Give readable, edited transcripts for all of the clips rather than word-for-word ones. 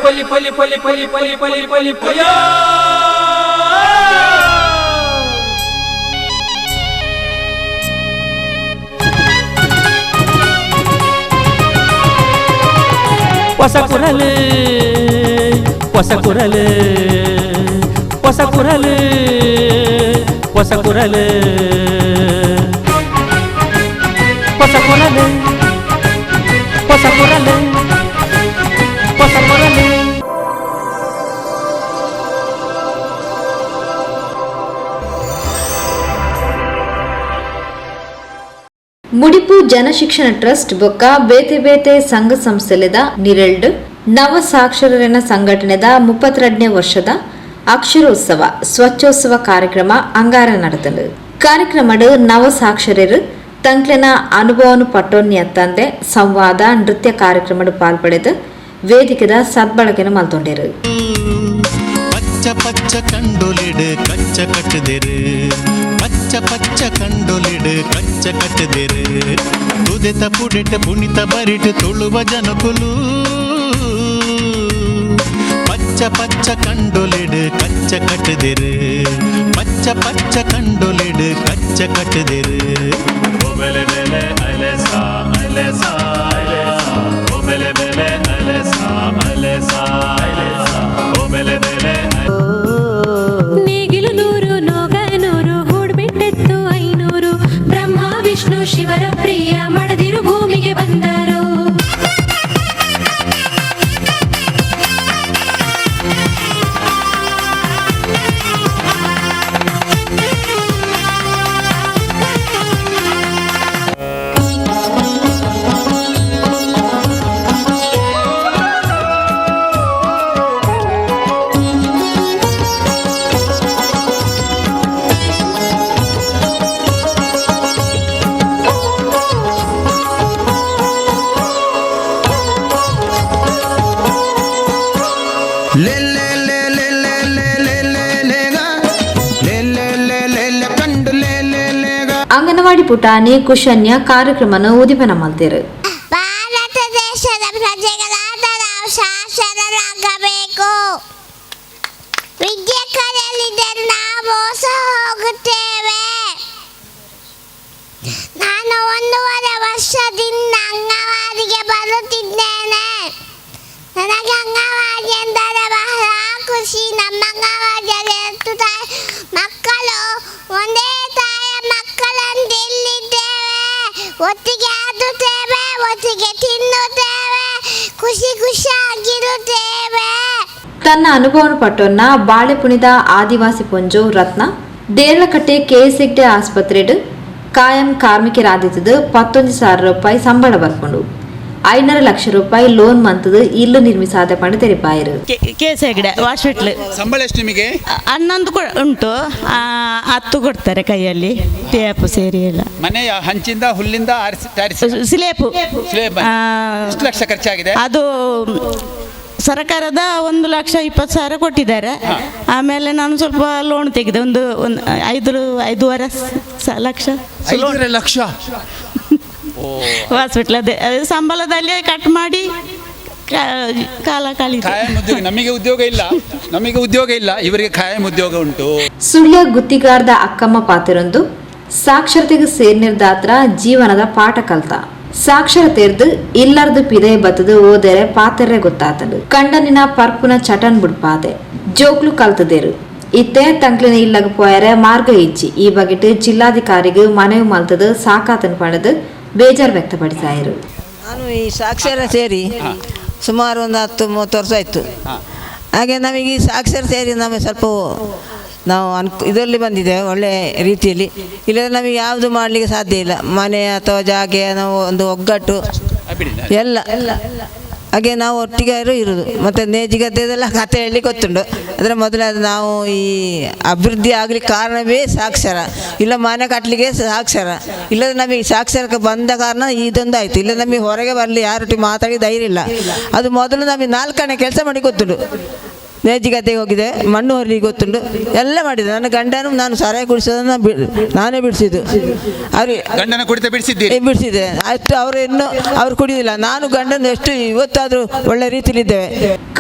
ಪಲಿ ಪಲಿ ಪಲಿ ಪಲಿ ಪಲಿ ಪಲಿ ಪಲಿ ಪಯ. ಹೊಸ ಕುರಲು, ಹೊಸ ಕುರಲು, ಹೊಸ ಕುರಲು, ಹೊಸ ಕುರಲು, ಹೊಸ ಕುರಲು, ಹೊಸ ಕುರಲು, ಹೊಸ ಕುರಲು. ಮುಡಿಪು ಜನಶಿಕ್ಷಣ ಟ್ರಸ್ಟ್ ಬೊಕ್ಕ ಬೇತೆ ಬೇತೆ ಸಂಘ ಸಂಸ್ಥೆಲೆದ ನಿರೆಲ್ಡ್ ನವ ಸಾಕ್ಷರರೆನ ಸಂಘಟನೆದ 32ನೇ ವರ್ಷದ ಅಕ್ಷರೋತ್ಸವ ಸ್ವಚ್ಛೋತ್ಸವ ಕಾರ್ಯಕ್ರಮ ಅಂಗಾರ ನಡೆತಂಡು. ಕಾರ್ಯಕ್ರಮಡ್ ನವ ಸಾಕ್ಷರರು ತಂಕ್ಲೆನ ಅನುಭವನು ಪಟ್ಟೊನ್ನಿ ಅತ್ತಂದೆ ಸಂವಾದ, ನೃತ್ಯ ಕಾರ್ಯಕ್ರಮಡ್ ಪಾಲ್ಪಡೆದು ವೇದಿಕೆದ ಸದ್ಬಳಕೆನ ಮಲ್ತೊಂಡೇರು. ಪಚ್ಚ ಪಚ್ಚ ಕಂಡೊಲಿಡು ಕಚ್ಚ ಕಟ್ಟುದಿರು, ಪಚ್ಚ ಪಚ್ಚ ಕಂಡೊಲಿಡು ಕಚ್ಚ ಕಟ್ಟುದಿರು. ತುದೆತ ಪುಡೆಟ ಪುಣಿತ ಬರಿಟ್ ತುಳುವ ಜನಕುಲು. ಪಚ್ಚ ಪಚ್ಚ ಕಂಡೊಲಿಡು ಕಚ್ಚ ಕಟ್ಟುದಿರು, ಪಚ್ಚ ಪಚ್ಚ ಕಂಡೊಲಿಡು ಕಚ್ಚ ಕಟ್ಟುದಿರು. ಬೆಲೆ ಬೆಲೆ ಅಲೆಸಾ ಅಲೆಸಾ, ಓ ಬೆಲೆ ಬೆಲೆ ಅಲೆಸಾ ಅಲೆಸಾ, ಓ ಬೆಲೆ ಬೆಲೆ. ನೇಗಿಲು 100, ನೋಗ 100, ಹೂಡ್ಬಿಟ್ಟೆತ್ತು 500. ಬ್ರಹ್ಮ ವಿಷ್ಣು ಶಿವರ ಪ್ರಿಯ ಮಡದಿರು ಭೂಮಿಗೆ ಬಂದರು. ಲೇ ಲೇ ಲೇ ಲೇ ಲೇ ಲೇ ಲೇ ಲೇ ಲೇಗ ಲೇ ಲೇ ಲೇ ಲೇ ಲೇ ಕಂಡು ಲೇ ಲೇ ಲೇಗ. ಅಂಗನವಾಡಿ ಪುಟಾಣಿ ಕುಶನ್ಯ ಕಾರ್ಯಕ್ರಮನ ಉದಿಪನ ಮಲ್ತೇರು. ಭಾರತ ದೇಶದ ಪ್ರಜೆಗಳಾದ ನಾವು ಸಾಕ್ಷರರಾಗಬೇಕು. ವಿದ್ಯೆ ಕಲಿಯಲಿದ್ದರೆ ನಾವು ಮೋಸ ಹೋಗುತ್ತೇವೆ. ನಾನು 1.5 ವರ್ಷದಿಂದ ಅಂಗನವಾಡಿಗೆ ಬರುತ್ತಿದ್ದೇನೆ. ನನಗೆ ಅಂಗನವಾಡಿ ಎಂದರೆ ಬಹಳ ಖುಷಿ. ನಮ್ಮ ಅಂಗನವಾಡಿಯಲ್ಲಿ ಹತ್ತು ತಾಯಿ ಮಕ್ಕಳು ಒಂದೇ ತಾಯಿಯ ಮಕ್ಕಳಂತೆ ಇಲ್ಲಿದ್ದೇವೆ. ಒಟ್ಟಿಗೆ ಆಡುತ್ತೇವೆ, ಒಟ್ಟಿಗೆ ತಿನ್ನುತ್ತೇವೆ, ಖುಷಿ ಖುಷಿಯಾಗಿರುತ್ತೇವೆ. ತನ್ನ ಅನುಭವನ ಪಟ್ಟೊನ್ನ ಬಾಳೆಪುಣಿದ ಆದಿವಾಸಿ ಪೊಂಜು ರತ್ನ ದೇರಳಕಟ್ಟೆ ಕೆಎಸ್ ಹೆಗ್ಡೆ ಆಸ್ಪತ್ರೆಡ್ ಕಾಯಂ ಕಾರ್ಮಿಕರಾದಿತ್ತದು 11,000 ರೂಪಾಯಿ ಸಂಬಳ ಬರ್ಕೊಂಡು 5.5 ಲಕ್ಷ ರೂಪಾಯಿ ಲೋನ್ ಮಂತದು ಇಲ್ಲು ನಿರ್ಮಿಸಾದ ಪಂಡ ತೆರಿಪಾಯರು. K S Hegde hospital. ಸಂಬಳ ಎಷ್ಟು ನಿಮಗೆ? 11 ಉಂಟು. 10 ಕೊಡ್ತಾರೆ ಕೈಯಲ್ಲಿ, ಟ್ಯಾಪ್ ಸೇರಿ ಎಲ್ಲ. ಮನೆಯ ಹಂಚಿಂದ ಹುಲ್ಲಿಂದ ಆರಿಸಿ ತಯಾರಿಸಿ ಸ್ಲೇಪು. ಸ್ಲೇಬ್. ಎಷ್ಟು ಲಕ್ಷ ಖರ್ಚಾಗಿದೆ? ಅದು ಸರ್ಕಾರದ 1,20,000 ಕೊಟ್ಟಿದ್ದಾರೆ. ಆಮೇಲೆ ನಾನು ಸ್ವಲ್ಪ ಲೋನ್ ತೆಗೆದೆ, ಒಂದು ಒಂದು ಐದು 5.5 ಲಕ್ಷ. 5.5 ಲಕ್ಷ? ಹಾಸ್ಪಿಟ್ಲ್ ಅದೇ ಅದೇ ಸಂಬಳದಲ್ಲಿ ಕಟ್ ಮಾಡಿ ಕಾಲ ಕಳೀತು. ಖಾಯಂ ಉದ್ಯೋಗ. ನಮಗೆ ಉದ್ಯೋಗ ಇಲ್ಲ, ನಮಗೆ ಉದ್ಯೋಗ ಇಲ್ಲ, ಇವರಿಗೆ ಖಾಯಂ ಉದ್ಯೋಗ ಉಂಟು. ಸುಳ್ಯ ಗುತ್ತಿಗಾರ್ದ ಅಕ್ಕಮ್ಮ ಪಾತಿರೊಂದು ಸಾಕ್ಷರತೆಗೆ ಸೇರ್ನಿರ್ದಾತ್ರ ಜೀವನದ ಪಾಠ ಕಲ್ತ. ಸಾಕ್ಷರತೆರ್ದು ಇಲ್ಲರ್ದು ಪಿದೆ ಬತ್ತದು ಓದೆರೆ ಪಾತೆರೆ ಗೊತ್ತಾತಂಡು ಕಂಡನಿನ ಪರ್ಪುನ ಚಟನ್ ಬುಡ್ಪಾದೆ ಜೋಕ್ಲು ಕಲ್ತದೇರು. ಇತ್ತೆ ತಂಕ್ಲಿನ ಇಲ್ಲಗ ಪೋಯರೆ ಮಾರ್ಗ ಇಜ್ಜಿ. ಈ ಬಗೆಟ್ ಜಿಲ್ಲಾಧಿಕಾರಿಗೆ ಮನವಿ ಮಲ್ತದು ಸಾಕಾತನ್ ಪಡೆದು ಬೇಜಾರ್ ವ್ಯಕ್ತಪಡಿಸಾಯರು. ನಾನು ಈ ಸಾಕ್ಷರ ಸೇರಿ ಸುಮಾರು ಒಂದು 10-30 ವರ್ಷ ಆಯಿತು. ಹಾಗೆ ನಮಗೆ ಈ ಸಾಕ್ಷರ ಸೇರಿ ನಮಗೆ ಸ್ವಲ್ಪ ನಾವು ಇದರಲ್ಲಿ ಬಂದಿದ್ದೇವೆ ಒಳ್ಳೆಯ ರೀತಿಯಲ್ಲಿ. ಇಲ್ಲದ್ರೆ ನಮಗೆ ಯಾವುದು ಮಾಡಲಿಕ್ಕೆ ಸಾಧ್ಯ ಇಲ್ಲ. ಮನೆ ಅಥವಾ ಜಾಗೆ, ನಾವು ಒಂದು ಒಗ್ಗಟ್ಟು ಬಿಡಿ. ಎಲ್ಲ. ಹಾಗೆ ನಾವು ಒಟ್ಟಿಗೆ ಇರುವುದು. ಮತ್ತು ನೇಜಿಗದ್ದೆಲ್ಲ ಕತೆ ಹೇಳಿ ಗೊತ್ತುಂಟು. ಅದರ ಮೊದಲಾದ ನಾವು ಈ ಅಭಿವೃದ್ಧಿ ಆಗಲಿಕ್ಕೆ ಕಾರಣವೇ ಸಾಕ್ಷರ. ಇಲ್ಲ ಮನೆ ಕಟ್ಟಲಿಕ್ಕೆ ಸಾಕ್ಷರ. ಇಲ್ಲದ್ರೆ ನಮಗೆ ಸಾಕ್ಷರಕ್ಕೆ ಬಂದ ಕಾರಣ ಇದೊಂದು ಆಯಿತು. ಇಲ್ಲ ನಮಗೆ ಹೊರಗೆ ಬರಲಿ ಯಾರೊಟ್ಟಿಗೆ ಮಾತಾಡಿ ಧೈರ್ಯ ಇಲ್ಲ. ಅದು ಮೊದಲು ನಮಗೆ ನಾಲ್ಕನೇ ಕೆಲಸ ಮಾಡಿ ಗೊತ್ತುಂಟು. ನೇಜಿ ಗದ್ದೆಗೆ ಹೋಗಿದೆ, ಮಣ್ಣು ಹೊರಲಿಕ್ಕೆ ಗೊತ್ತುಂಟು, ಎಲ್ಲ ಮಾಡಿದೆ. ನನ್ನ ಗಂಡನು ನಾನು ಸರಾಯಿ ಕುಡಿಸೋದನ್ನು ನಾನೇ ಬಿಡಿಸಿದ್ದು. ಅವ್ರಿಗೆ ಗಂಡನ ಕುಡಿತ ಬಿಡಿಸಿದ್ದೀರಿ? ಬಿಡಿಸಿದೆ ಅಷ್ಟು. ಅವರು ಇನ್ನೂ ಅವ್ರು ಕುಡಿಯುವುದಿಲ್ಲ. ನಾನು ಗಂಡನ ಎಷ್ಟು ಇವತ್ತಾದರೂ ಒಳ್ಳೆ ರೀತಿಯಲ್ಲಿದ್ದೇವೆ.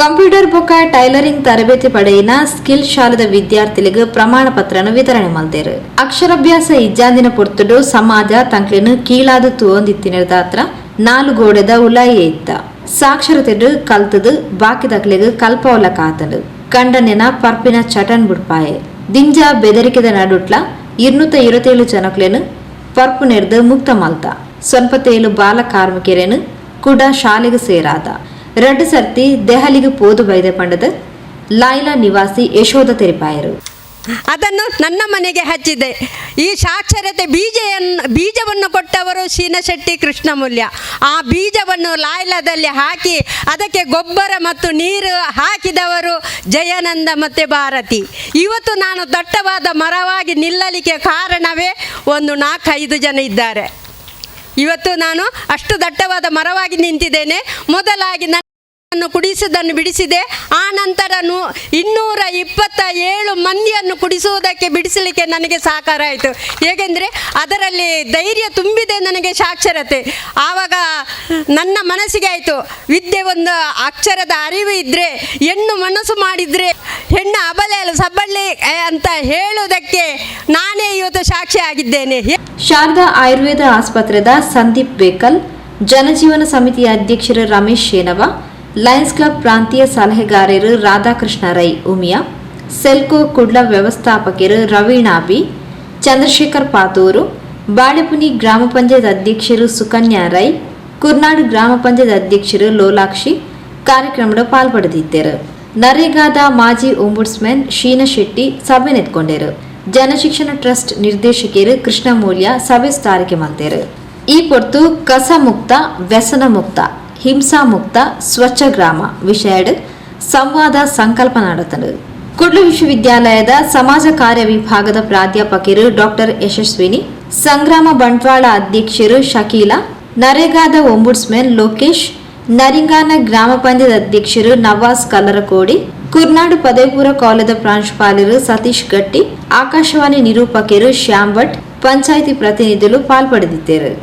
ಕಂಪ್ಯೂಟರ್ ಬೊಕ್ಕ ಟೈಲರಿಂಗ್ ತರಬೇತಿ ಪಡೆಯಿನ ಸ್ಕಿಲ್ ಶಾಲೆದ ವಿದ್ಯಾರ್ಥಿಗಳಿಗೆ ಪ್ರಮಾಣ ಪತ್ರನ ವಿತರಣೆ ಮಲ್ದೇರು. ಅಕ್ಷರಾಭ್ಯಾಸ ಇಜ್ಜಾಂದಿನ ಪೊರ್ತುಡು ಸಮಾಜ ತಂಕ್ಲೆನ್ ಕೀಳಾದ ತೂವೊಂದಿತ್ತಿನದಾತ್ರ ನಾಲು ಗೋಡೆದ ಉಲಾಯೇ ಇತ್ತ. ಸಾಕ್ಷರತೆಡು ಕಲ್ತದು ಬಾಕಿದಕ್ಲೆಗ್ ಕಲ್ಪವಲ ಕಾತಂಡು. ಕಂಡನೆನ ಪರ್ಪಿನ ಚಟನ್ ಬುಡ್ಪಾಯೆ. ದಿಂಜ ಬೆದರಿಕೆದ ನಡುಟ್ಲ 227 ಜನಕ್ಲೆನ್ ಪರ್ಪು ನೆರ್ದು ಮುಕ್ತ ಮಲ್ತ. 97 ಬಾಲ ಕಾರ್ಮಿಕರೇನು ಕೂಡ ಶಾಲೆಗೆ ಸೇರಾದ. 2 ಸರ್ತಿ ದೆಹಲಿಗೆ ಪೋದು ಬೈದೆ ಪಂಡದ ಲಾಯ್ಲಾ ನಿವಾಸಿ ಯಶೋಧ ತೆರಿಪಾಯರು. ಅದನ್ನು ನನ್ನ ಮನೆಗೆ ಹಚ್ಚಿದೆ. ಈ ಸಾಕ್ಷರತೆ ಬೀಜವನ್ನು ಕೊಟ್ಟವರು ಶೀನಶೆಟ್ಟಿ ಕೃಷ್ಣಮೂಲ್ಯ. ಆ ಬೀಜವನ್ನು ಲಾಯ್ಲಾದಲ್ಲಿ ಹಾಕಿ ಅದಕ್ಕೆ ಗೊಬ್ಬರ ಮತ್ತು ನೀರು ಹಾಕಿದವರು ಜಯಾನಂದ ಮತ್ತು ಭಾರತಿ. ಇವತ್ತು ನಾನು ದಟ್ಟವಾದ ಮರವಾಗಿ ನಿಲ್ಲಲಿಕ್ಕೆ ಕಾರಣವೇ ಒಂದು 4-5 ಜನ ಇದ್ದಾರೆ. ಇವತ್ತು ನಾನು ಅಷ್ಟು ದಟ್ಟವಾದ ಮರವಾಗಿ ನಿಂತಿದ್ದೇನೆ. ಮೊದಲಾಗಿ ನಾನು ಕುಡಿಸುವುದನ್ನು ಬಿಡಿಸಿದೆ. ಆ ನಂತರ 227 ಮಂದಿಯನ್ನು ಕುಡಿಸುವುದಕ್ಕೆ ಬಿಡಿಸಲಿಕ್ಕೆ ನನಗೆ ಸಹಕಾರ ಆಯಿತು. ಹೇಗೆಂದರೆ ಅದರಲ್ಲಿ ಧೈರ್ಯ ತುಂಬಿದೆ ನನಗೆ ಸಾಕ್ಷರತೆ. ಆವಾಗ ನನ್ನ ಮನಸ್ಸಿಗೆ ಆಯಿತು, ವಿದ್ಯೆ ಒಂದು ಅಕ್ಷರದ ಅರಿವು ಇದ್ದರೆ, ಹೆಣ್ಣು ಮನಸ್ಸು ಮಾಡಿದರೆ ಹೆಣ್ಣು ಅಬಲೆ ಅಲ್ಲ ಸಬ್ಬಳ್ಳಿ ಅಂತ ಹೇಳುವುದಕ್ಕೆ ನಾನೇ ಇವತ್ತು ಸಾಕ್ಷಿ ಆಗಿದ್ದೇನೆ. ಶಾರದಾ ಆಯುರ್ವೇದ ಆಸ್ಪತ್ರೆದ ಸಂದೀಪ್ ಬೇಕಲ್, ಜನಜೀವನ ಸಮಿತಿಯ ಅಧ್ಯಕ್ಷರು ರಮೇಶ್ ಶೇನವ, ಲಯನ್ಸ್ ಕ್ಲಬ್ ಪ್ರಾಂತೀಯ ಸಲಹೆಗಾರರು ರಾಧಾಕೃಷ್ಣ ರೈ ಉಮಿಯಾ, ಸೆಲ್ಕೋ ಕುಡ್ಲ ವ್ಯವಸ್ಥಾಪಕರು ರವೀಣಾ ಬಿ, ಚಂದ್ರಶೇಖರ್ ಪಾತೂರು, ಬಾಳೆಪುನಿ ಗ್ರಾಮ ಪಂಚಾಯತ್ ಅಧ್ಯಕ್ಷರು ಸುಕನ್ಯಾ ರೈ, ಕುರ್ನಾಡು ಗ್ರಾಮ ಪಂಚಾಯತ್ ಅಧ್ಯಕ್ಷರು ಲೋಲಾಕ್ಷಿ ಕಾರ್ಯಕ್ರಮದ ಪಾಲ್ಪಡೆದಿದ್ದರು. ನರೇಗಾದ ಮಾಜಿ ಒಂಬುಡ್ಸ್ಮನ್ ಶೀನಾ ಶೆಟ್ಟಿ ಸಭೆ ನೆತ್ಕೊಂಡರು. ಜನಶಿಕ್ಷಣ ಟ್ರಸ್ಟ್ ನಿರ್ದೇಶಕರು ಕೃಷ್ಣಮೂಲ್ಯ ಸಭೆ ಸ್ಥಾರಿಕೆ ಮಲ್ತೇರು. ಈ ಪೊರ್ತು ಕಸ ಮುಕ್ತ, ವ್ಯಸನ ಮುಕ್ತ, ಹಿಂಸಾ ಮುಕ್ತ ಸ್ವಚ್ಛ ಗ್ರಾಮ ವಿಷಯಡ್ ಸಂವಾದ ಸಂಕಲ್ಪ ನಡೆತನು. ಕುಡ್ಲು ವಿಶ್ವವಿದ್ಯಾಲಯದ ಸಮಾಜ ಕಾರ್ಯ ವಿಭಾಗದ ಪ್ರಾಧ್ಯಾಪಕರು ಡಾಕ್ಟರ್ ಯಶಸ್ವಿನಿ, ಸಂಗ್ರಾಮ ಬಂಟ್ವಾಳ ಅಧ್ಯಕ್ಷರು ಶಕೀಲಾ, ನರೇಗಾದ ಒಂಬುಡ್ಸ್ಮನ್ ಲೋಕೇಶ್, ನರಿಂಗಾನ ಗ್ರಾಮ ಪಂಚಾಯತ್ ಅಧ್ಯಕ್ಷರು ನವಾಜ್ ಕಲ್ಲರಕೋಡಿ, ಕುರ್ನಾಡು ಪದವಿಪೂರ್ವ ಕಾಲೇಜದ ಪ್ರಾಂಶುಪಾಲರು ಸತೀಶ್ ಗಟ್ಟಿ, ಆಕಾಶವಾಣಿ ನಿರೂಪಕರು ಶ್ಯಾಮ್ ಭಟ್, ಪಂಚಾಯಿತಿ ಪ್ರತಿನಿಧಿಗಳು ಪಾಲ್ಪಡೆದಿದ್ದರು.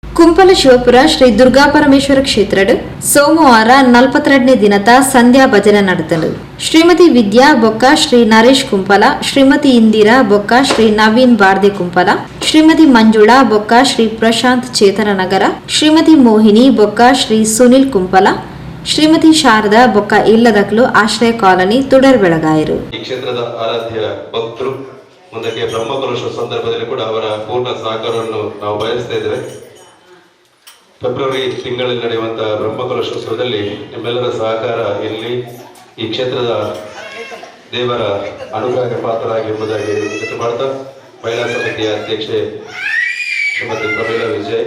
ಕುಂಪಲ ಶಿವಪುರ ಶ್ರೀ ದುರ್ಗಾಪರಮೇಶ್ವರ ಕ್ಷೇತ್ರಡ್ ಸೋಮವಾರ 42ನೇ ದಿನದ ಸಂಧ್ಯಾ ಭಜನೆ ನಡೆತನು. ಶ್ರೀಮತಿ ವಿದ್ಯಾ ಬೊಕ್ಕ ಶ್ರೀ ನರೇಶ್ ಕುಂಪಲ, ಶ್ರೀಮತಿ ಇಂದಿರಾ ಬೊಕ್ಕ ಶ್ರೀ ನವೀನ್ ಬಾರ್ದೆ ಕುಂಪಲ, ಶ್ರೀಮತಿ ಮಂಜುಳಾ ಬೊಕ್ಕ ಶ್ರೀ ಪ್ರಶಾಂತ್ ಚೇತನನಗರ, ಶ್ರೀಮತಿ ಮೋಹಿನಿ ಬೊಕ್ಕ ಶ್ರೀ ಸುನಿಲ್ ಕುಂಪಲ, ಶ್ರೀಮತಿ ಶಾರದಾ ಬೊಕ್ಕ ಇಲ್ಲದಕ್ಲು ಆಶ್ರಯ ಕಾಲೋನಿ ತುಡರ್ ಬೆಳಗಾಯರು. ಈ ಕ್ಷೇತ್ರದ ಆರಾಧ್ಯ ಭಕ್ತರು ಮುಂದಕ್ಕೆ ಬ್ರಹ್ಮಕಲಶ ಸಂದರ್ಭದಲ್ಲಿ ಕೂಡ ಅವರ ಪೂರ್ಣ ಸಹಕಾರವನ್ನು ನಾವು ಬಯಸ್ತಾ ಇದ್ದೇವೆ. ಫೆಬ್ರವರಿ ತಿಂಗಳಲ್ಲಿ ನಡೆಯುವಂತಹ ಬ್ರಹ್ಮಕಲಶೋತ್ಸವದಲ್ಲಿ ನಿಮ್ಮೆಲ್ಲರ ಸಹಕಾರ ಇಲ್ಲಿ ಈ ಕ್ಷೇತ್ರದ ದೇವರ ಅನುಗ್ರಹಕ್ಕೆ ಪಾತ್ರರಾಗಿ ಎಂಬುದಾಗಿ ವಿನಂತಿ ಮಾಡ್ತಾ, ಮಹಿಳಾ ಸಮಿತಿಯ ಅಧ್ಯಕ್ಷೆ ಶ್ರೀಮತಿ ಪ್ರಮೀಳಾ ವಿಜಯ್.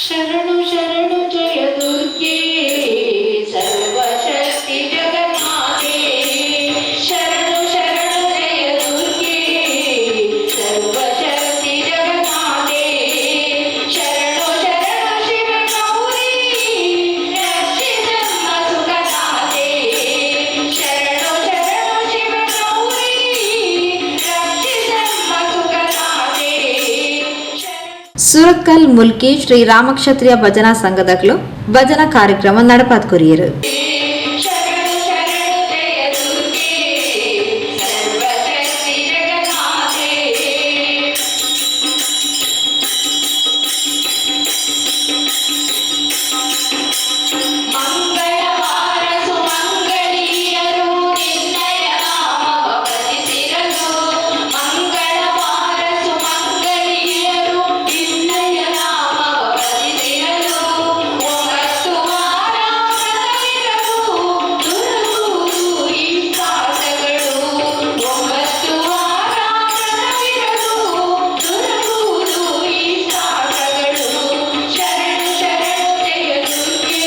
ಶರಣು ಶರಣು ಜಯ ದುರ್ಗೆ, ಸರ್ವಶಕ್ತಿ ಜಗನ್ಮಾತೆ. ಶರಣು ಶರಣು ಜಯ ದುರ್ಗೆ, ಸರ್ವಶಕ್ತಿ ಜಗನ್ಮಾತೆ. ಶರಣು ಶರಣು ಶಿವ ಗೌರಿ, ರಕ್ಷಿಸಮ್ಮ ಸುಖದಾತೆ. ಶರಣು ಶರಣು ಶಿವ ಗೌರಿ, ರಕ್ಷಿಸಮ್ಮ ಸುಖದಾತೆ. ಸುರತ್ಕಲ್ ಮುಲ್ಕಿ ಶ್ರೀ ರಾಮಕ್ಷತ್ರಿಯ ಭಜನಾ ಸಂಘದಕ್ಲು ಭಜನಾ ಕಾರ್ಯಕ್ರಮ ನಡಪಾತ್ ಕೊರಿಯರು. ಶರಣು ಶರಣು ಜಯ ದುರ್ಗೆ, ಸರ್ವಶಕ್ತಿ ಜಗನ್ಮಾತೆ. ಮಂಗಳವಾರ ಸುಮಂಗಳಿಯರು ನಿನ್ನಯ ನಾಮವ ಭಜಿಸಿರಲು, ಮಂಗಳವಾರ ಸುಮಂಗಳಿಯರು ನಿನ್ನಯ ನಾಮವ ಭಜಿಸಿರಲು, 9 ವಾರ ವ್ರತವಿರಲು ದುರಗುವುದು ಇಷ್ಟಾರ್ಥಗಳು. 9 ವಾರ ವ್ರತವಿರಲು ದುರಗುವುದು ಇಷ್ಟಾರ್ಥಗಳು. ಶರಣು ಶರಣು ಜಯ ದುರ್ಗೆ,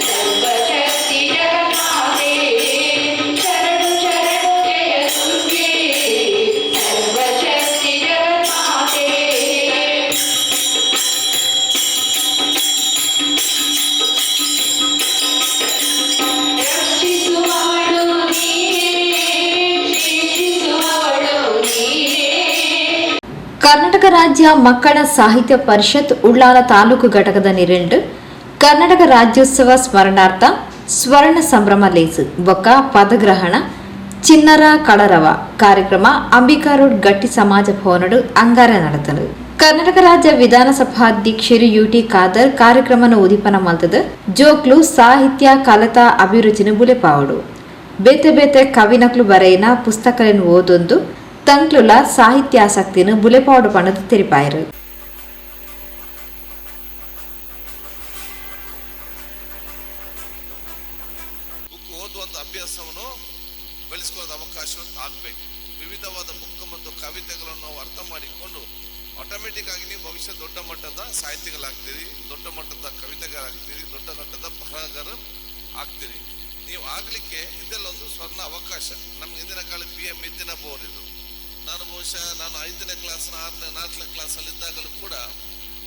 ಸರ್ವಶಕ್ತಿ ಜಗನ್ಮಾತೆ. ಶರಣು ಶರಣು ಜಯ ದುರ್ಗೆ, ಸರ್ವಶಕ್ತಿ ಜಗನ್ಮಾತೆ. ರಕ್ಷಿಸುವವಳು ನೀನೇ, ಶಿಕ್ಷಿಸುವವಳು ನೀನೇ. ಕರ್ನಾಟಕ ರಾಜ್ಯ ಮಕ್ಕಳ ಸಾಹಿತ್ಯ ಪರಿಷತ್ ಉಳ್ಳಾಲ ತಾಲೂಕು ಘಟಕದ ನಿರೆಂಡು ಕರ್ನಾಟಕ ರಾಜ್ಯೋತ್ಸವ ಸ್ಮರಣಾರ್ಥ ಸ್ವರ್ಣ ಸಂಭ್ರಮ ಲೇಸು ಬೊಕ್ಕ ಪದಗ್ರಹಣ ಚಿನ್ನರ ಕಳರವ ಕಾರ್ಯಕ್ರಮ ಅಂಬಿಕಾ ರೋಡ್ ಗಟ್ಟಿ ಸಮಾಜ ಭವನಡು ಅಂಗಾರ ನಡೆತನು. ಕರ್ನಾಟಕ ರಾಜ್ಯ ವಿಧಾನಸಭಾಧ್ಯಕ್ಷರು ಯುಟಿ ಖಾದರ್ ಕಾರ್ಯಕ್ರಮನ ಉದಿಪನ ಮಲ್ತದ ಜೋಕ್ಲು ಸಾಹಿತ್ಯ ಕಲತಾ ಅಭಿರುಚಿನ ಬುಲೆಪಾವಡು, ಬೇತೆ ಬೇತೆ ಕವಿನಕ್ಲು ಬರೆಯಿನ ಪುಸ್ತಕలను ಓದೊಂದು ತಂಕ್ಲುಲ ಸಾಹಿತ್ಯಾಸಕ್ತಿನ ಬುಲೆಪಾವಡು ಪಣದ ತೆರಿಪಾಯರು. ಬುಕ್ ಓದುವಂಥ ಅಭ್ಯಾಸವನ್ನು ಬೆಳೆಸ್ಕೊಳ್ಳೋದು ಅವಕಾಶ ಆಗಬೇಕು. ವಿವಿಧವಾದ ಬುಕ್ ಮತ್ತು ಕವಿತೆಗಳನ್ನು ನಾವು ಅರ್ಥ ಮಾಡಿಕೊಂಡು ಆಟೋಮೆಟಿಕ್ ಆಗಿ ನೀವು ಭವಿಷ್ಯ ದೊಡ್ಡ ಮಟ್ಟದ ಸಾಹಿತಿಗಳಾಗ್ತೀರಿ, ದೊಡ್ಡ ಮಟ್ಟದ ಕವಿತೆಗಾರಾಗ್ತೀರಿ, ದೊಡ್ಡ ಮಟ್ಟದ ಬರಹಗಾರ ಆಗ್ತೀರಿ. ನೀವು ಆಗಲಿಕ್ಕೆ ಇದೆಲ್ಲ ಒಂದು ಸ್ವರ್ಣ ಅವಕಾಶ. ನಮ್ಗೆ ಹಿಂದಿನ ಕಾಲ ಪಿ ಎಂ ಮಿದ್ದಿನಪ್ಪ ಇದ್ರು. ನಾನು ಬಹುಶಃ ನಾನು 5ನೇ ಕ್ಲಾಸ್ನ 6ನೇ 4ನೇ ಕ್ಲಾಸಲ್ಲಿ ಇದ್ದಾಗಲೂ ಕೂಡ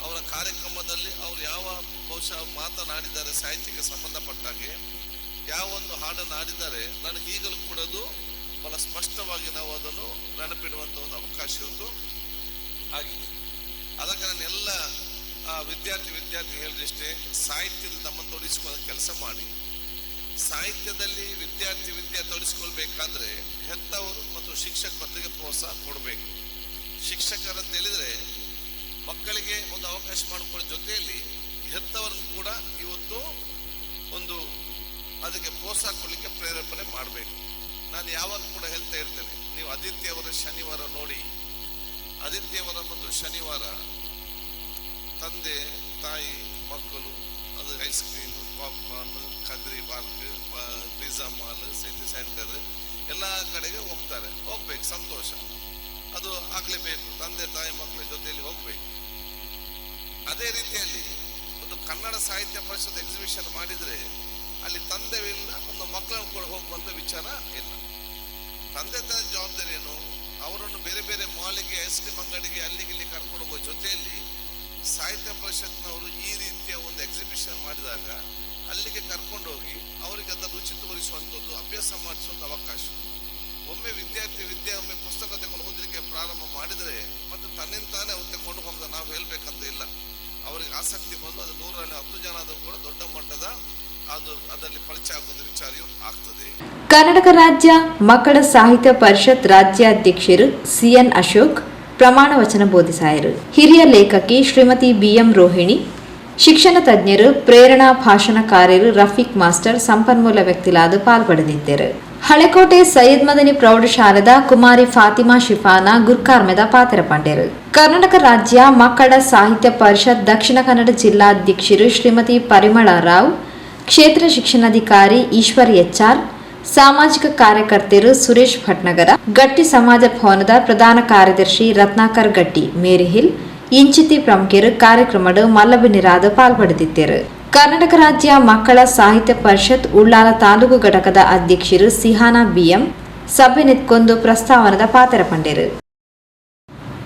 ಅವರ ಕಾರ್ಯಕ್ರಮದಲ್ಲಿ ಅವರು ಯಾವ ಬಹುಶಃ ಮಾತನಾಡಿದ್ದಾರೆ, ಸಾಹಿತ್ಯಕ್ಕೆ ಸಂಬಂಧಪಟ್ಟಾಗೆ ಯಾವ ಒಂದು ಹಾಡನ್ನು ಹಾಡಿದ್ದಾರೆ, ನನಗೆ ಈಗಲೂ ಕೂಡ ಅದು ಬಹಳ ಸ್ಪಷ್ಟವಾಗಿ ನಾವು ಅದನ್ನು ನೆನಪಿಡುವಂಥ ಒಂದು ಅವಕಾಶ ಇವತ್ತು ಆಗಿದೆ. ಅದಕ್ಕೆ ನಾನು ಎಲ್ಲ ವಿದ್ಯಾರ್ಥಿ ವಿದ್ಯಾರ್ಥಿ ಹೇಳಿದಷ್ಟೇ, ಸಾಹಿತ್ಯದಲ್ಲಿ ತಮ್ಮನ್ನು ತೊಡಗಿಸಿಕೊಳ್ಳೋ ಕೆಲಸ ಮಾಡಿ. ಸಾಹಿತ್ಯದಲ್ಲಿ ವಿದ್ಯಾರ್ಥಿ ವಿದ್ಯೆ ತೊಡಗಿಸ್ಕೊಳ್ಬೇಕಾದ್ರೆ ಹೆತ್ತವರು ಮತ್ತು ಶಿಕ್ಷಕರಿಗೆ ಪ್ರೋತ್ಸಾಹ ಕೊಡಬೇಕು. ಶಿಕ್ಷಕರಂತ ಹೇಳಿದರೆ ಮಕ್ಕಳಿಗೆ ಒಂದು ಅವಕಾಶ ಮಾಡಿಕೊಳ್ಳೋ ಜೊತೆಯಲ್ಲಿ ಹೆತ್ತವರನ್ನು ಕೂಡ ಇವತ್ತು ಒಂದು ಅದಕ್ಕೆ ಪ್ರೋತ್ಸಾಹ ಕೊಡಲಿಕ್ಕೆ ಪ್ರೇರೇಪಣೆ ಮಾಡಬೇಕು. ನಾನು ಯಾವಾಗ ಕೂಡ ಹೇಳ್ತಾ ಇರ್ತೇನೆ, ನೀವು ಆದಿತ್ಯವರ ಶನಿವಾರ ನೋಡಿ, ಆದಿತ್ಯವರ ಮತ್ತು ಶನಿವಾರ ತಂದೆ ತಾಯಿ ಮಕ್ಕಳು ಅದು ice cream, popcorn, Kadri park, pizza mall, city centre ಎಲ್ಲ ಕಡೆಗೆ ಹೋಗ್ತಾರೆ. ಹೋಗ್ಬೇಕು, ಸಂತೋಷ ಅದು ಆಗಲೇಬೇಕು, ತಂದೆ ತಾಯಿ ಮಕ್ಕಳ ಜೊತೆಯಲ್ಲಿ ಹೋಗ್ಬೇಕು. ಅದೇ ರೀತಿಯಲ್ಲಿ ಒಂದು ಕನ್ನಡ ಸಾಹಿತ್ಯ ಪರಿಷತ್ ಎಕ್ಸಿಬಿಷನ್ ಮಾಡಿದರೆ ಅಲ್ಲಿ ತಂದೆ ಇಲ್ಲ, ಒಂದು ಮಕ್ಕಳನ್ನು ಕೂಡ ಹೋಗುವಂಥ ವಿಚಾರ ಇಲ್ಲ. ತಂದೆ ತಾಯಿ ಜವಾಬ್ದಾರಿ ಏನು, ಅವರನ್ನು ಬೇರೆ ಬೇರೆ ಮಾಲಿಗೆ, ಐಸ್ ಕ್ರೀಮ್ ಅಂಗಡಿಗೆ, ಅಲ್ಲಿಗೆ ಇಲ್ಲಿ ಕರ್ಕೊಂಡು ಹೋಗುವ ಜೊತೆಯಲ್ಲಿ ಸಾಹಿತ್ಯ ಪರಿಷತ್ನವರು ಈ ರೀತಿಯ ಒಂದು ಎಕ್ಸಿಬಿಷನ್ ಮಾಡಿದಾಗ ಅಲ್ಲಿಗೆ ಕರ್ಕೊಂಡೋಗಿ ಅವರಿಗೆ ಅದರ ರುಚಿ ತೋರಿಸುವಂಥದ್ದು, ಅಭ್ಯಾಸ ಮಾಡಿಸುವಂಥ ಅವಕಾಶ. ಒಮ್ಮೆ ವಿದ್ಯಾರ್ಥಿ ವಿದ್ಯೆ ಒಮ್ಮೆ ಪುಸ್ತಕ ತಗೊಂಡು ಓದಲಿಕ್ಕೆ ಪ್ರಾರಂಭ ಮಾಡಿದರೆ ಮತ್ತೆ ತನ್ನಿಂದ ತಾನೇ ಅವ್ರು ತಗೊಂಡು ಹೋಗ್ತಾರೆ, ನಾವು ಹೇಳ್ಬೇಕಂತ ಇಲ್ಲ. ಅವರಿಗೆ ಆಸಕ್ತಿ ಬಂದು ಅದು 100ರಲ್ಲಿ 10 ಜನ ಆದರೂ ಕೂಡ ದೊಡ್ಡ ಮಟ್ಟದ ಅದು ಅದರಲ್ಲಿ ಪರಿಚಯ ಆಗುವಂಥ ವಿಚಾರ ಆಗ್ತದೆ. ಕರ್ನಾಟಕ ರಾಜ್ಯ ಮಕ್ಕಳ ಸಾಹಿತ್ಯ ಪರಿಷತ್ ರಾಜ್ಯಾಧ್ಯಕ್ಷರು ಸಿಎನ್ ಅಶೋಕ್ ಪ್ರಮಾಣ ವಚನ ಬೋಧಿಸಾಯರು. ಹಿರಿಯ ಲೇಖಕಿ ಶ್ರೀಮತಿ ಬಿಎಂ ರೋಹಿಣಿ, ಶಿಕ್ಷಣ ತಜ್ಞರು, ಪ್ರೇರಣಾ ಭಾಷಣಕಾರರು ರಫೀಕ್ ಮಾಸ್ಟರ್ ಸಂಪನ್ಮೂಲ ವ್ಯಕ್ತಿಲಾದ ಪಾಲ್ಪಡೆದಿದ್ದರು. ಹಳೆಕೋಟೆ ಸೈಯದ್ ಮದನಿ ಪ್ರೌಢಶಾಲೆದ ಕುಮಾರಿ ಫಾತಿಮಾ ಶಿಫಾನಾ ಗುರ್ಕಾರ್ಮೆದ ಪಾತ್ರ ಪಂಡೆರು. ಕರ್ನಾಟಕ ರಾಜ್ಯ ಮಕ್ಕಳ ಸಾಹಿತ್ಯ ಪರಿಷತ್ ದಕ್ಷಿಣ ಕನ್ನಡ ಜಿಲ್ಲಾಧ್ಯಕ್ಷರು ಶ್ರೀಮತಿ ಪರಿಮಳ ರಾವ್, ಕ್ಷೇತ್ರ ಶಿಕ್ಷಣಾಧಿಕಾರಿ ಈಶ್ವರ್ ಎಚ್ಆರ್, ಸಾಮಾಜಿಕ ಕಾರ್ಯಕರ್ತರು ಸುರೇಶ್ ಭಟ್ನಗರ, ಗಟ್ಟಿ ಸಮಾಜ ಭವನದ ಪ್ರಧಾನ ಕಾರ್ಯದರ್ಶಿ ರತ್ನಾಕರ್ ಗಟ್ಟಿ ಮೇರಿಹಿಲ್ ಇಂಚಿತಿ ಪ್ರಮುಖರು ಕಾರ್ಯಕ್ರಮದ ಮಲ್ಲಬಿನಿರಾದ ಪಾಲ್ಪಡೆದಿದ್ದರು. ಕರ್ನಾಟಕ ರಾಜ್ಯ ಮಕ್ಕಳ ಸಾಹಿತ್ಯ ಪರಿಷತ್ ಉಳ್ಳಾಲ ತಾಲೂಕು ಘಟಕದ ಅಧ್ಯಕ್ಷರು ಸಿಹಾನಾ ಬಿಎಂ ಸಭೆ ನಿತ್ಕೊಂದು ಪ್ರಸ್ತಾವನದ ಪಾತ್ರ ಪಂಡೆರು.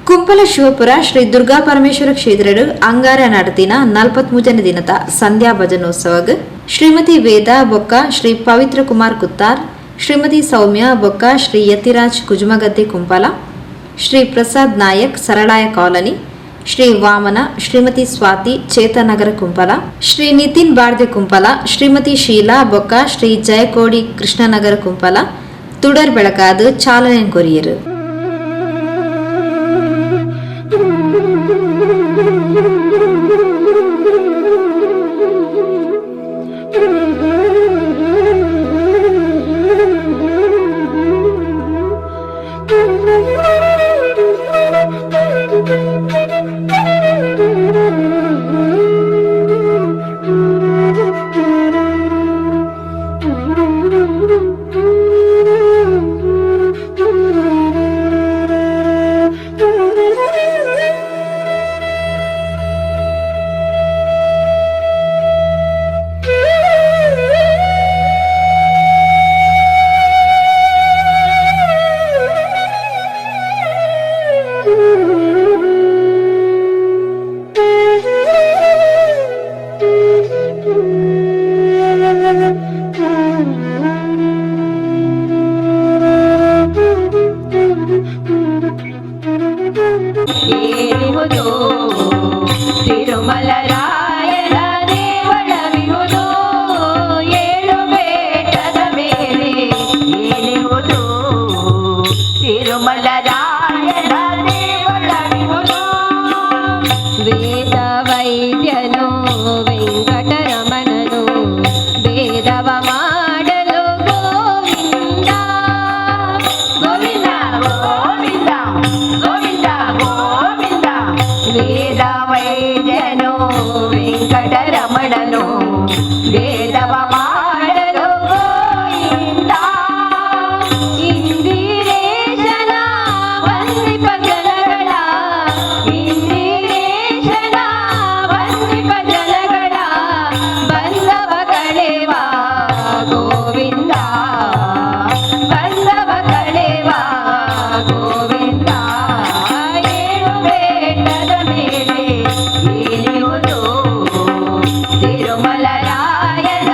ಕುಂಪಲ ಶಿವಪುರ ಶ್ರೀ ದುರ್ಗಾ ಪರಮೇಶ್ವರ ಕ್ಷೇತ್ರಡು ಅಂಗಾರ ನಡೆದಿನ 43ನೇ ದಿನದ ಸಂಧ್ಯಾ ಭಜನೋತ್ಸವಗ್ ಶ್ರೀಮತಿ ವೇದ ಬೊಕ್ಕ ಶ್ರೀ ಪವಿತ್ರ ಕುಮಾರ್ ಕುತ್ತಾರ್, ಶ್ರೀಮತಿ ಸೌಮ್ಯ ಬೊಕ್ಕ ಶ್ರೀ ಯತಿರಾಜ್ ಕುಜುಮಗದ್ದೆ ಕುಂಪಲ, ಶ್ರೀ ಪ್ರಸಾದ್ ನಾಯಕ್ ಸರಳಾಯ ಕಾಲೋನಿ, ಶ್ರೀ ವಾಮನ, ಶ್ರೀಮತಿ ಸ್ವಾತಿ ಚೇತನಗರ ಕುಂಪಲ, ಶ್ರೀ ನಿತಿನ್ ಬಾರ್ದೆ ಕುಂಪಲ, ಶ್ರೀಮತಿ ಶೀಲಾ ಬೊಕ್ಕ ಶ್ರೀ ಜಯಕೋಡಿ ಕೃಷ್ಣನಗರ ಕುಂಪಲ ತುಡರ್ ಬೆಳಕಾದು ಚಾಲನೆ ಕೊರಿಯರು. ಏನಿಹುದು ತಿರುಮಲ ರಾಯನ ದೇವಳವಿಹುದು, ಏಳು ಬೆಟ್ಟದ ಮೇಲೆ ಏನಿಹುದು ತಿರುಮಲ ರಾಯನ ದೇವಳವಿಹುದು. ವೇದ ವೈದ್ಯನು ವೆಂಕಟರಮಣನು ಭೇದವ ಮಾಡಲು ಗೋವಿಂದ ಗೋವಿಂದ ಗೋವಿಂದ ಗೋವಿಂದ ಗೋವಿಂದ. ವೇದ ವೈದ್ಯನು ವೆಂಕಟರಮಣನು ಭೇದವ ಮಾಡಲು ಗೋವಿಂದ. ಇಂದಿರೇಶನ ವಂದಿಪ ಜನಗಳ, ಇಂದಿರೇಶನ ವಂದಿಪ ಜನಗಳ ಬಂಧವ ಕಳೆವ ಗೋವಿಂದ, ಬಂಧವ ಕಳೆವ ಗೋವಿಂದ. ಏಳು ಬೆಟ್ಟದ ಮೇಲೆ ಏನಿಹುದು ತಿರುಮಲ ರಾಯನ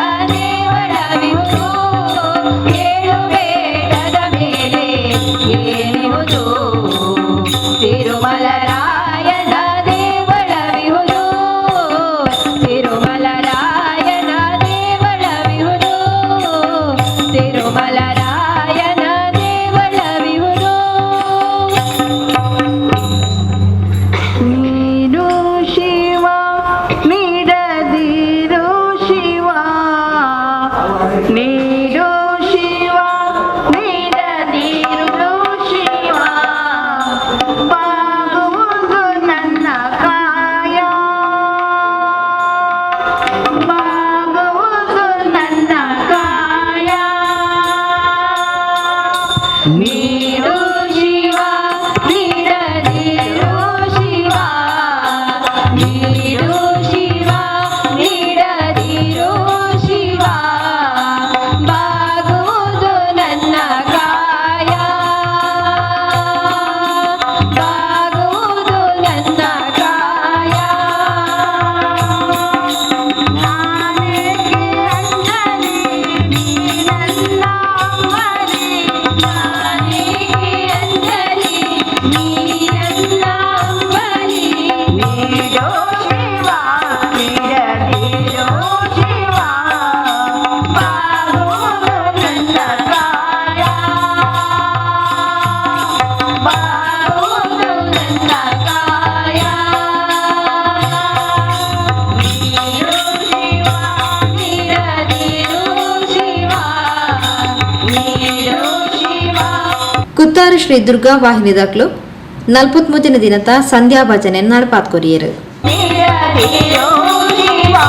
ಶ್ರೀ ದುರ್ಗಾ ವಾಹಿನಿ ದಾಖಲು 43ನೇ ದಿನದ ಸಂಧ್ಯಾ ಭಜನೆ ನಡಪಾತ್ ಕೊರಿಯರು. ಶಿವಾ.